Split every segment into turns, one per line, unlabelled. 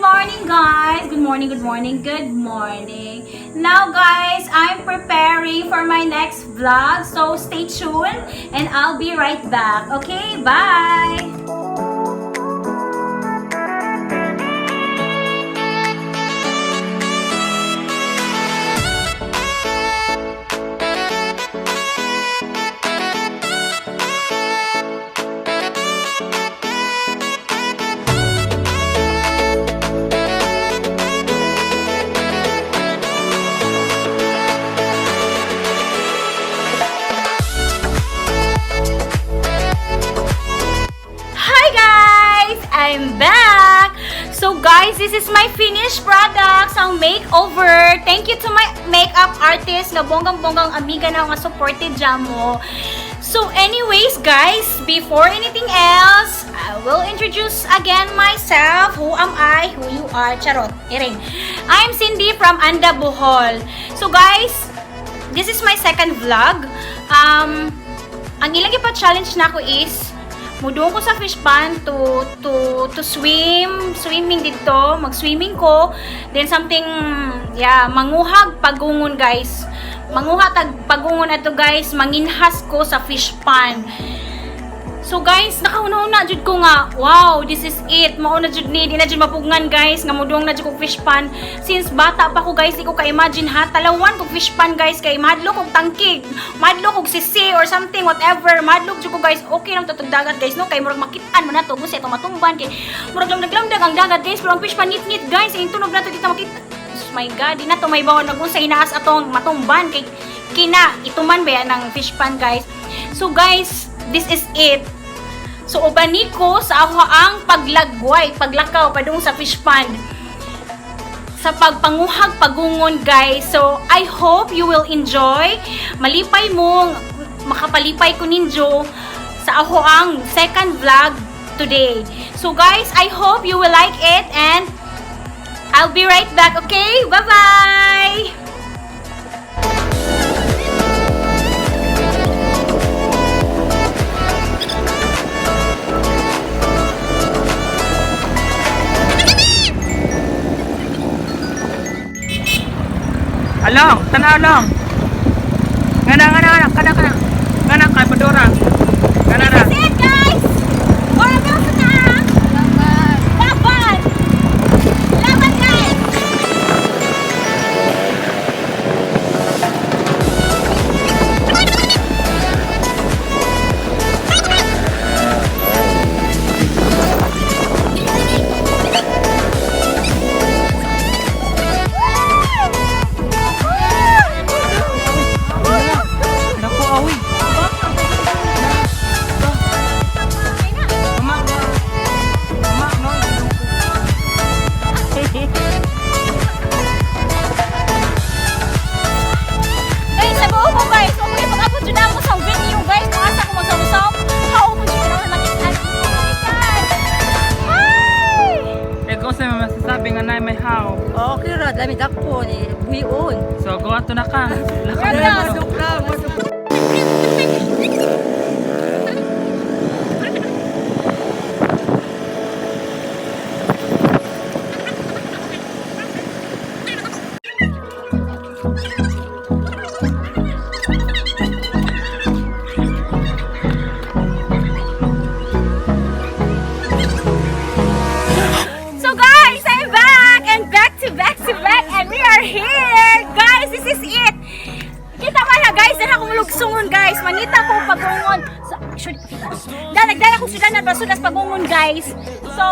Morning, guys! Good morning, good morning, good morning. Now, guys, I'm preparing for my next vlog. So, stay tuned and I'll be right back. Okay, bye! Hi guys! I'm back! So guys, this is my finished products, ang makeover. Thank you to my makeup artist nga bonggang-bonggang amiga na nga supported jamo. So anyways guys, before anything else, I will introduce again myself. Who am I? Who you are? Charot. Iring. I'm Cindy from Anda, Bohol. So guys, this is my second vlog. Ang ilang ipa-challenge na ako is mudung ko sa fish pond to swim, swimming dito, mag-swimming ko. Then something, yeah, manguhag pagungon, guys. Manguha tag pagungon ato, guys, manginhas ko sa fish pond. So guys, nakauna-una jud ko nga, wow, this is it. Mao na jud ni, di na jud mapugngan, guys, nga mudung na jud ko fish pond. Since bata pa ko, guys, di ko ka-imagine ha, talawan kog fish pond, guys, kay madlok kog tangkig, madlok kog sisi or something, whatever, madlok jud ko, guys. Okay lang tutog dagat, guys, no, kay murag makit-an man nato, gusto ito matumban kay murag lamdag-lamdag ang dagat, guys, pero ang fish pond ngit-ngit, guys, ang tunog nato dito makita. Oh my God, di na to may bawon nag-unsay inaas atong matumban kay kina ituman ba yan ng fish pond, guys. So guys, this is it. So uban ko sa ako ang paglagway, paglakaw padung sa fish pond sa pagpanguhag pagungon, guys. So I hope you will enjoy. Malipay mo makapalipay ko ninyo sa ako ang second vlog today. So guys, I hope you will like it and I'll be right back, okay? Bye-bye!
Along, tanaw long. Ngana, ngana, ngana, kana, kana. Ngana kay Pandora. Ngana ra.
That's it, guys! Oral sa taas! Laban! Laban, guys!
Naku, awi. Mama. Mama, no.
Guys, sa buo ko, guys, okay, pag-abot dyan ako sa venue, guys, kung asa ko magsaw-saw, how mo dyan ako makita. Oh my God! Hi!
Eh, kung sa masasabi nga na may how.
Okay ra, dami dako ni buhion.
So, gawa to na ka. Lakad
Wala.
na to.
So guys, I'm back and back to back to back and we are here. Guys, this is it. Kita ba na, guys, dala ko mulugsungon, guys. Mangita ko pagungon. So, should da nagdala ko sila na basudas pagungon, guys. So,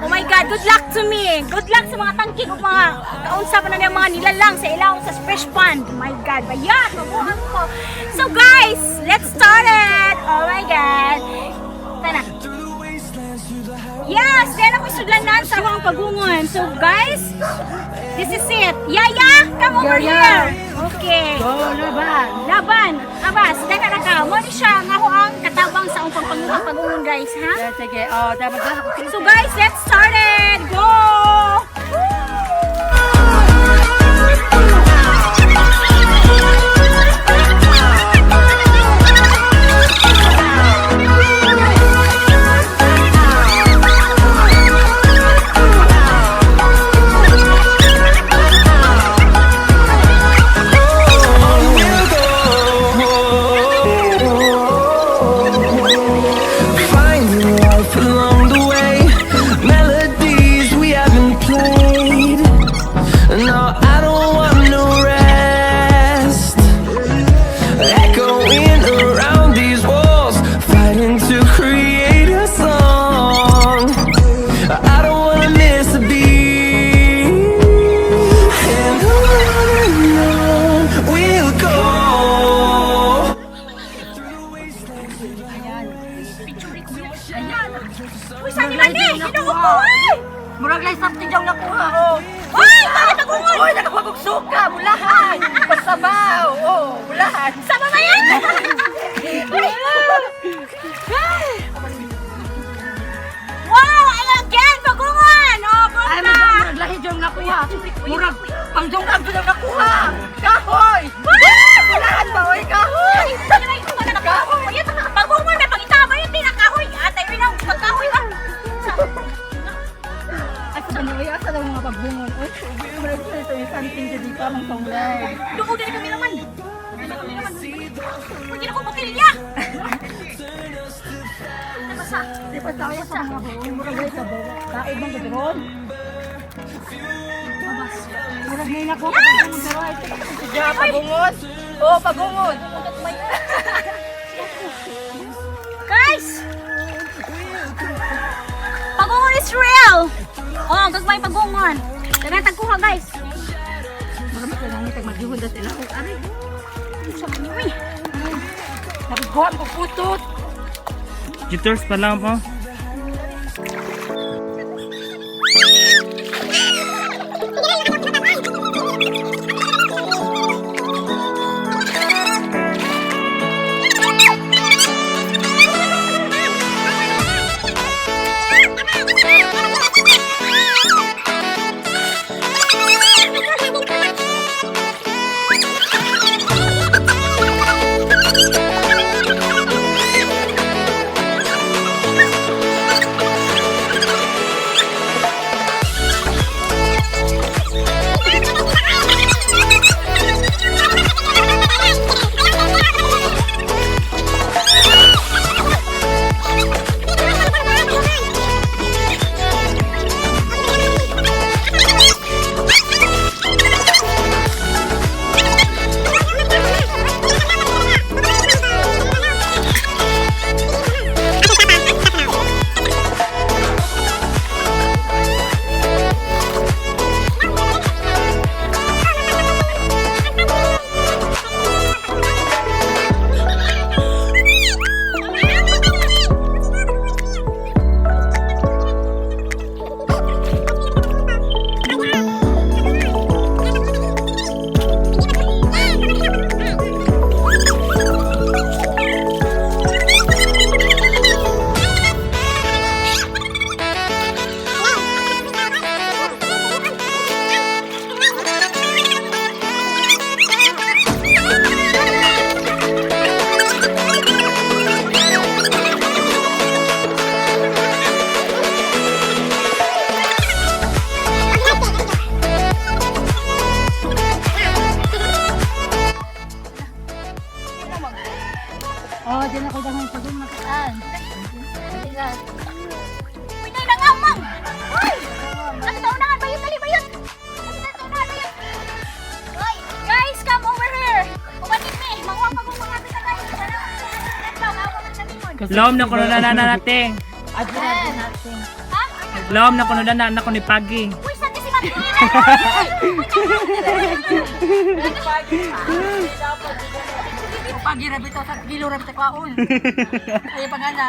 oh my God, good luck to me. Good luck sa mga tangkig ug mga kaunsa pa na niyang mga nilalang sa ilawom sa fish pond. Oh my God, bayat, mabuang ko. So guys, let's start it. Oh my God. Tara. Yes, then ako sudlanan sa akong pagungon. So guys, this is it. Yaya, come over
Yaya.
here. Okay.
Go, laban.
Laban. Abas, dana na ka. Mo ni siya nga ako ang katabang sa akong pagpanguhang pagungon, guys, ha?
Yeah, sige, oh, dapat dala ko.
So guys, let's start it. Go!
Murag lang something daw nakuha, oh.
Uy! Bakit pagungon?
Uy, nakakuha kog suka, mulahan. Pasabaw, oh, mulahan.
Sama ba yan? Wow! Ay, again! Pagungon! Oh,
Ay,
bongga!
murag lahi daw nakuha. Murag pangdungag daw nakuha. Kahoy. Mulahan ba, oy, kahoy.
Kahoy! Pagungon na pangitama yun, tinakahoy! Atay rin ang pagkahoy ba?
Asa ba niyo, asa daw mga pagbungon? Uy, murag ito yung something dyan di pa, mang tonglay.
Dugo din kami naman! Kami naman! Pwede na ko botilya! Nabasa!
Di pa tayo sa mga buong murag ay sa bawa. Kain bang gudron? Murag may nakuha ka pagungon pero ay siya pagungon. Oh, pagungon.
Guys! Pagungon is real! Oh, gagmay pagungon. Daghang tagkuha, guys.
Murag may kailangan tag magyuhon dat ila. Aray.
Sa man uy.
Nabiguan ko putot.
Jitters pa lang po.
Oh, diyan ako dangan pagungon makitaan.
Uy, tayo nangamang! Uy! Nakita ba yun? Dali ba yun? Nakita unahan ba yun? Uy! Guys, come over here! Umatin me! Manguha pagungon natin na guys!
Lom na kuno na na nating.
Adto na natin.
Ha?
Lom na kuno na na kuno ni Pagi.
Uy, saan si Martina?
Pagira bitaw sa kilo ra bitaw kwaon. Ay pangana.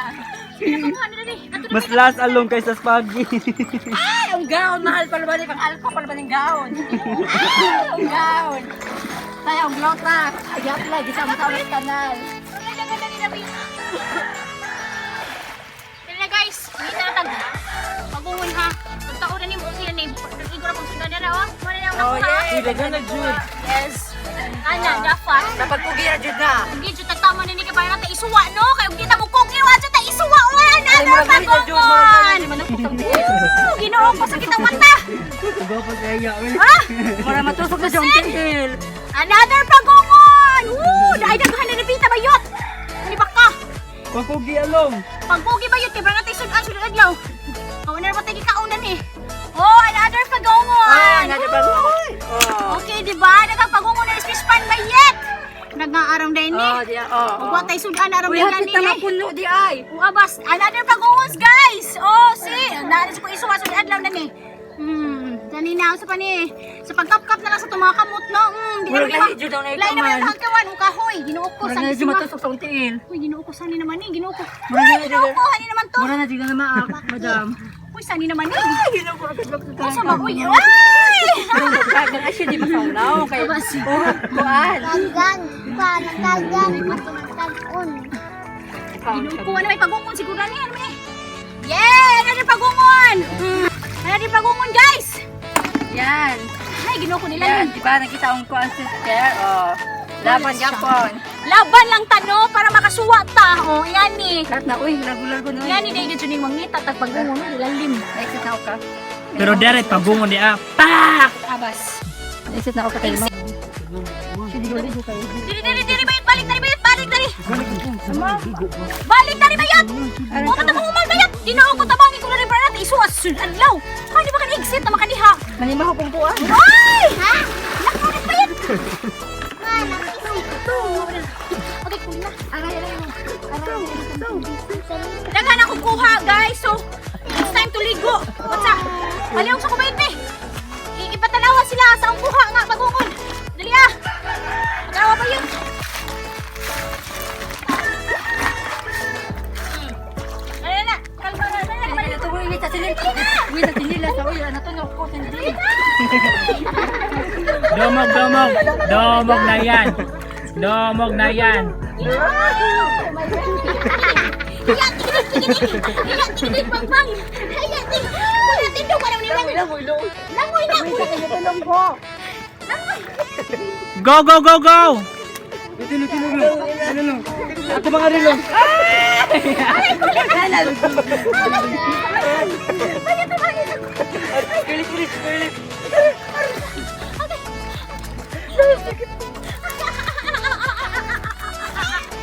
Mas last along kaysa sa Pagi.
Ay, ang gaon mahal pa naman pang alko pa naman ang gaon. Ay, ang gaon. Tayo ang glota. Ay, apply gisa mo sa kanal.
Dali na guys, hindi na tag pagungon ha. Pagtao na nimo okay na ni. Igor akong sundan na oh. Wala na akong
Oh,
nakuha.
yeah.
Dagan na jud.
Yes. Ana, dapat.
Napagpugira jud na.
Hindi jud tagtama na ni kay para ta isuwa no. Kay ug kita mo kung iwa jud ta isuwa wala na
Ay,
na
murag lahi na jud, murag
pagungon.
lahi man ako sa
Woo! Ginoo ko sa kitang mata.
Ugaw pa kaya.
Ha?
Mura matusok na siyang tiil.
Another pagungon. Woo! Dai daghan na nabita bayot. Ani baka.
Pakugi along.
Pagpugi ba yun? Kaya natin sudan sudan adlaw. Kawan na ba tayo kaunan eh. Oh, another pagungon.
Ah, another pagungon. Oh.
Okay, di ba? Nagkapagungon na fish pan ba yet? Nag-aaraw din eh.
Oh, diya, oh.
Ugwa tayo sudan araw
Uy,
din
hapit
gani
na
eh.
mapuno di ay.
Uabas, another pagungos guys. Oh, see, naaris ko isuwa sudan adlaw na ni. Dani na sa pani. Sa pagkapkap na lang sa itong mga kamot no. Di
Murag
na
lahi jud daw na
Lahi naman
ikaman.
ang hangkawan, ang kahoy. Ginoo ko
Mura
sa
na jud
isuwa.
matusok sa tiil.
Uy, ginoo ko sani naman eh. Ginoo ko.
Murag
Uy,
na
ginoo
jud.
ko, hani naman to.
Mura na jud na maak, madam.
Uy, sani naman eh.
Ginoo ko ra
Asa ba? Uy! Ay!
Kasi di masawlaw kay kuan.
Tagan pa, nagtagan, ato nagtagon.
Ginuko na may pagungon siguro na yan, eh. Yeah! Ano yung pagungon? Ano yung pagungon, guys?
Yan.
Ay, ginuko nila
Yan,
yun.
di ba nakita ang kuan sister? Oh. Laban gapon.
Laban lang tano para makasuwa ta. Oh, yan ni.
Lahat na uy, lagular ko na.
Yan ni dahil dyan yung mangita tag pagungon no, lalim.
Exit na ako ka.
Pero direct pagungon di ah. Pak!
Abas.
Exit na ako ka kayo.
Dili dili dili bayot balik dali bayot balik dali. Balik dali bayot. Mo ka tabang umal bayot. Ginoo ko tabangin ko na rin para natin isuwas adlaw. Ay di ba kan exit na makaniha.
Manima ko kung kuan.
Ay! Ha? Lakaw na bayot.
Ma, nakisip.
Okay, kunin na.
Aray, aray. Aray.
Daghan akong kuha, guys. So, it's time to ligo. What's up? Palihog sa kubayot, be. Ipatanawa sila sa akong kuha nga pagungon. Dali ah. Patanawa pa yun. Ano na? Kalma na. Dali na,
Ay, ito uy, sa sinil. Uy, sa sinila sa uy, ano to no ko sindi.
Domog, domog. Domog na yan. Domog na yan.
Iya, tigidig, tigidig. Iya, tigidig, bang, bang. Iya, tigidig. Wala, tindog, wala, wala, wala. Langoy na, kuya. Langoy.
Go, go, go, go!
Ato mga rilo.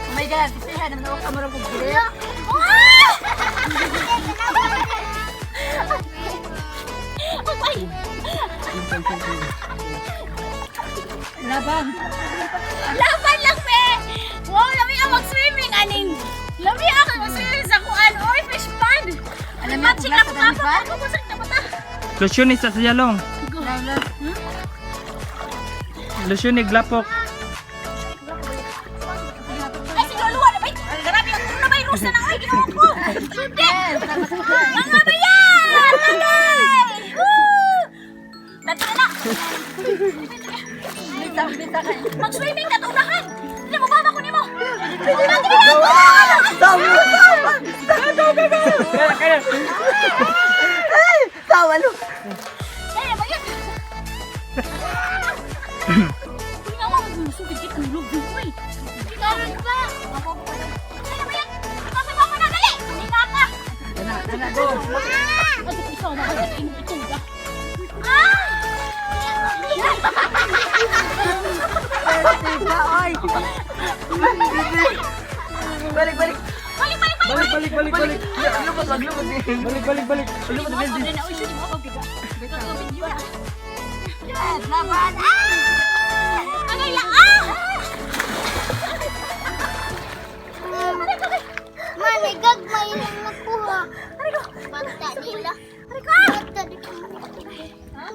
Oh my God, siya naman ako kamurang kong gulit.
Ah! Ay!
Laban.
Laban lang, pe! Wow, lami ang mag-swimming, aning! Lami ang mag-swimming sa kuan! Oy, fish pond!
Alam mo,
Matching
kung
ako
nasa
pa! Ako, busag na mata!
Lusyon ni sa sayalong.
Laban.
Lusyon ni Glapok.
Ay, sige, luwa na ba? Grabe, ang na ba yung rusa na? Ay, ginawa ko! Hindi! Mga bayan! Tagay! Woo! Tatlo na!
Bisa, bisa kayo.
Mag-swimming na tunahan! Hindi mo baba ko nimo! Tama!
Tawa no.
Kaya ba yun? Hindi nga ako maglusog, hindi ang lubog ko eh.
Karon pa.
Kaya ba yun? Kasi mama na, dali! Hindi nga ka!
Ana, ana go.
Ay, ikaw na, ay, ito ba? Ah!
Diba, oy.
Balik, balik.
Balik, balik, balik!
Balik, balik, balik, balik. Lumot, lumot. Balik, balik, balik. Lumot,
Ay, shoot, mo ako, biga. Biga, biga.
Yes, laban.
Ah! Agay lang, ah!
Ma, nagagmay lang nakuha. Bata nila. Bata di ko Ha?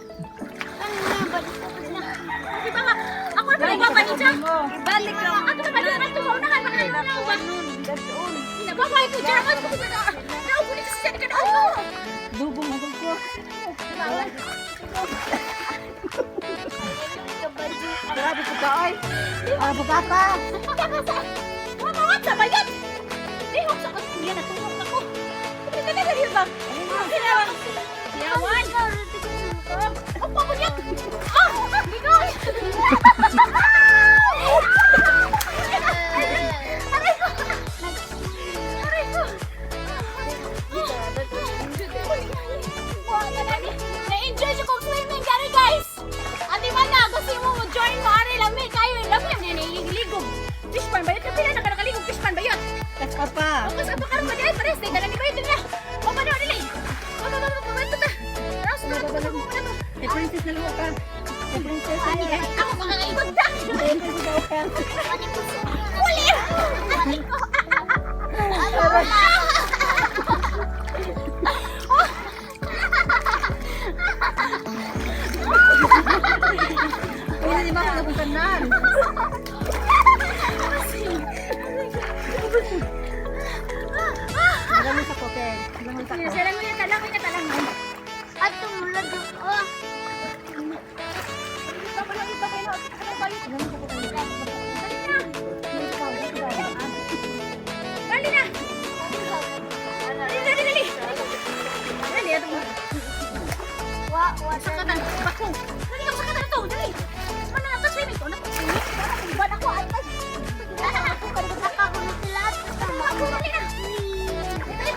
Ano na ba dito?
Di ba nga? Ako na pinagpapa ni Jack.
Balik lang.
Ako na balik na tumaunahan, makakalaw ba? Nababay ko, Jack. Ano ko ba? Naupo nito sa ka na.
Dubong ako ko. Grabe ko ka, oy. Ah, bugata.
Mamawat sa bayat! Lihok sa kuya, natulog ako. Dali, dali, dali ba? Kailangan. Yawan. Opo, bunyag. Ah, bigoy. Aray ko. Aray ko. Na-enjoy siya kong swimming, gari guys. Ate Mana, gusto mo mo join mo ari lami kayo lami ang nililigog. Fish pan bayot kapila na nakaligog fish pan bayot.
Kas ka pa.
Focus ang pakaroon ba dahil pares, dahil ni bayot na. Papa na nila. Papa papa papa ito ta. Raus na ito na to.
Kay princess na luwa ka. Kay princess.
Ako makakaibag da.
Kay princess na ka.
Uli. Aray ko.
Uy, na lima ko na kung tanan. Alam mo sa koke. Alam mo sa koke.
Sila mo yung talang, yung talang.
Ato mula. Oh.
Dali na! Dali, dali, dali! Dali, ato mo.
Wa, wa.
Sakatan, bako. Dali ka, sakatan to, dali. Mana na swimming ko, na swimming. Ba ako ay tas.
Ako na sila.
Ako dali na. Dali.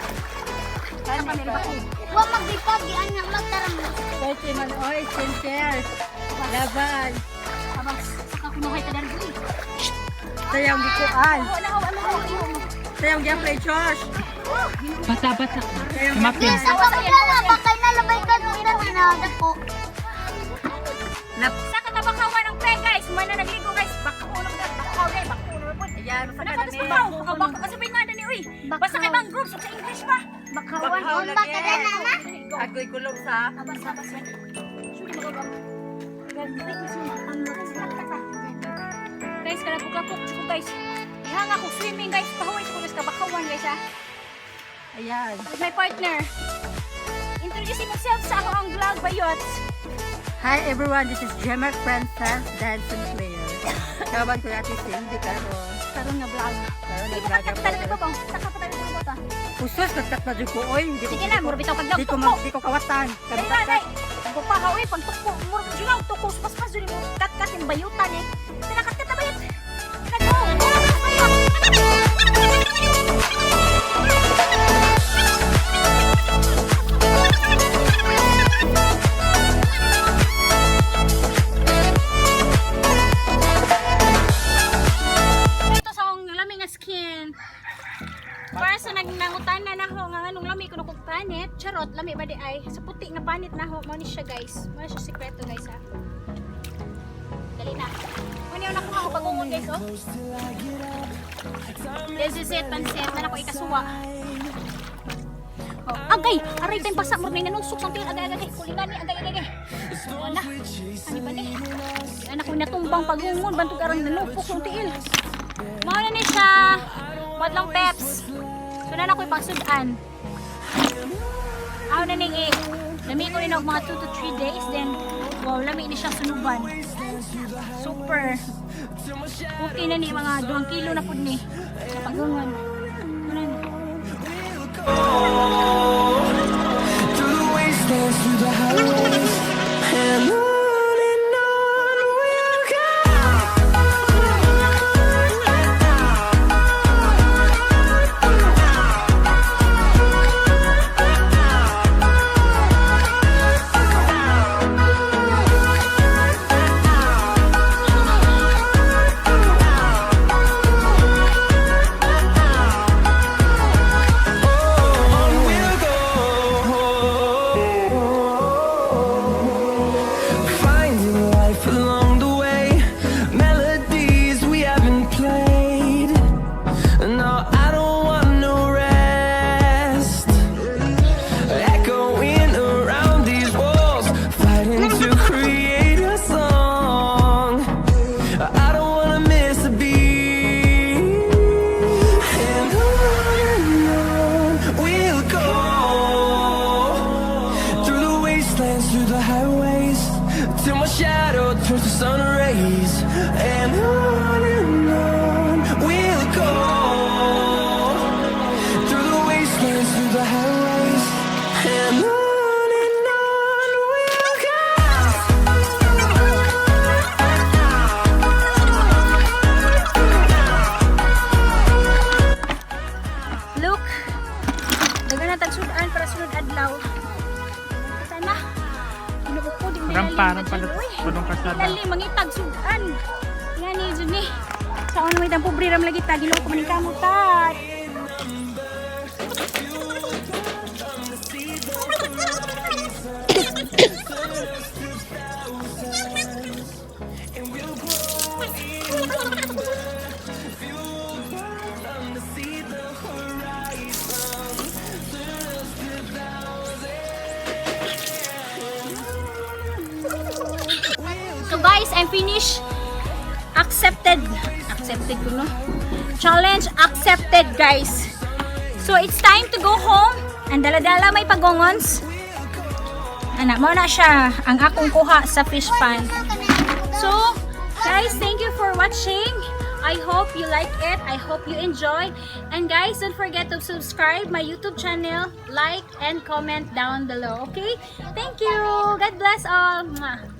Wa maglipag ang magtaram.
Pwede man, oy, skincare. Laban.
Abang saka kuno kay tadar dali.
Sayang gikuan.
Wala ako ano ako.
Sayang gi-apply, Josh.
Bata, bata. Kumapin.
Yes, ako magdala ba kay nalabay ka nung tinawag ko.
Sa katabakawan ng pe guys, mana nagligo guys, bako na bakaw guys, bako na po.
Ayan,
Ano ka tas bakaw? Bakaw bakaw kasi may nga ni uy. Basta kay bang group sa English pa.
Bakawan on ba ka na na?
Agoy kulog sa.
Abas abas. Guys, kalapok-lapok ko guys. Ihang ako swimming guys, pahuway ko sa kabakawan guys ha.
Ayan.
With my partner. Introducing yourself sa ako ang vlog bayots.
Hi everyone, this is Gemma Princess Dancing Player. Kawan ko natin si Cindy karon.
Karon nga vlog.
Karon
Hindi
na
ko
vlog
katakta na ba? Saka pa tayo ng bata.
Usos katak na jud ko oy, hindi ko.
Sige na, mura bitaw kag
Di ko mag, di ko kawatan.
Dali na, dali. Pagpa ka, uy, pagtukpo, mura jud tuko, paspas jud mo kat-kat yung bayutan eh. Tinakat-kat na bayot. Tara, go! Go! Ito sa akong lami nga skin. Para sa nagnangutan na nako nga nganong lami kuno kog panit, charot lami ba di ay sa puti nga panit na ho, mao ni siya guys. Mao ni siya sikreto guys ha. Dali na. Mao ni ako nakuha ko pagungon guys oh. This is it, pansit na nako ikasuwa. Oh, agay, aray tayong basa mo may nanusok sa tiil agay agay agay. Kulingan ni agay agay agay. Wala. Ano ba ni? Anak ko natumbang pagungon bantog arang nanupok sa tiil. Mao na ni siya. Madlang peps. So na ako'y pangsudan. Ako na ning eh. Lami ko rin og mga 2 to 3 days then wow, lami ni siya sunuban. Super. Okay na ni mga 2 kilo na pud ni. Sa pagungon. Ano na ni?
Through the wastelands, through the highways, and on we'll go. On we'll go. Finding life along the way, melodies we haven't played. No, I don't want no rest. Echoing around these walls, fighting to create a song. I don't wanna miss a beat. And on we'll go through the wastelands, through the highways, till my shadow turns to sun rays. And on we'll go through the wastelands, through the highways, and on we'll go.
Look. Dagan na tagsudan para sunod adlaw. Sana. Ginoo ko di
Rampa, rampa na punong kalsada.
Dali mangitag sudan. Nga ni jud ni. Sa ano may pobre ram lagi ta Ginoo ko maning kamot ta. So guys, I'm finished. Accepted. Accepted ko no. Challenge accepted guys. So it's time to go home. Ang dala-dala may pagongons. Ang Ana, mao na siya ang akong kuha sa fish pond. So, guys, thank you for watching. I hope you like it. I hope you enjoy. And guys, don't forget to subscribe my YouTube channel, like, and comment down below. Okay? Thank you. God bless all. Mwah.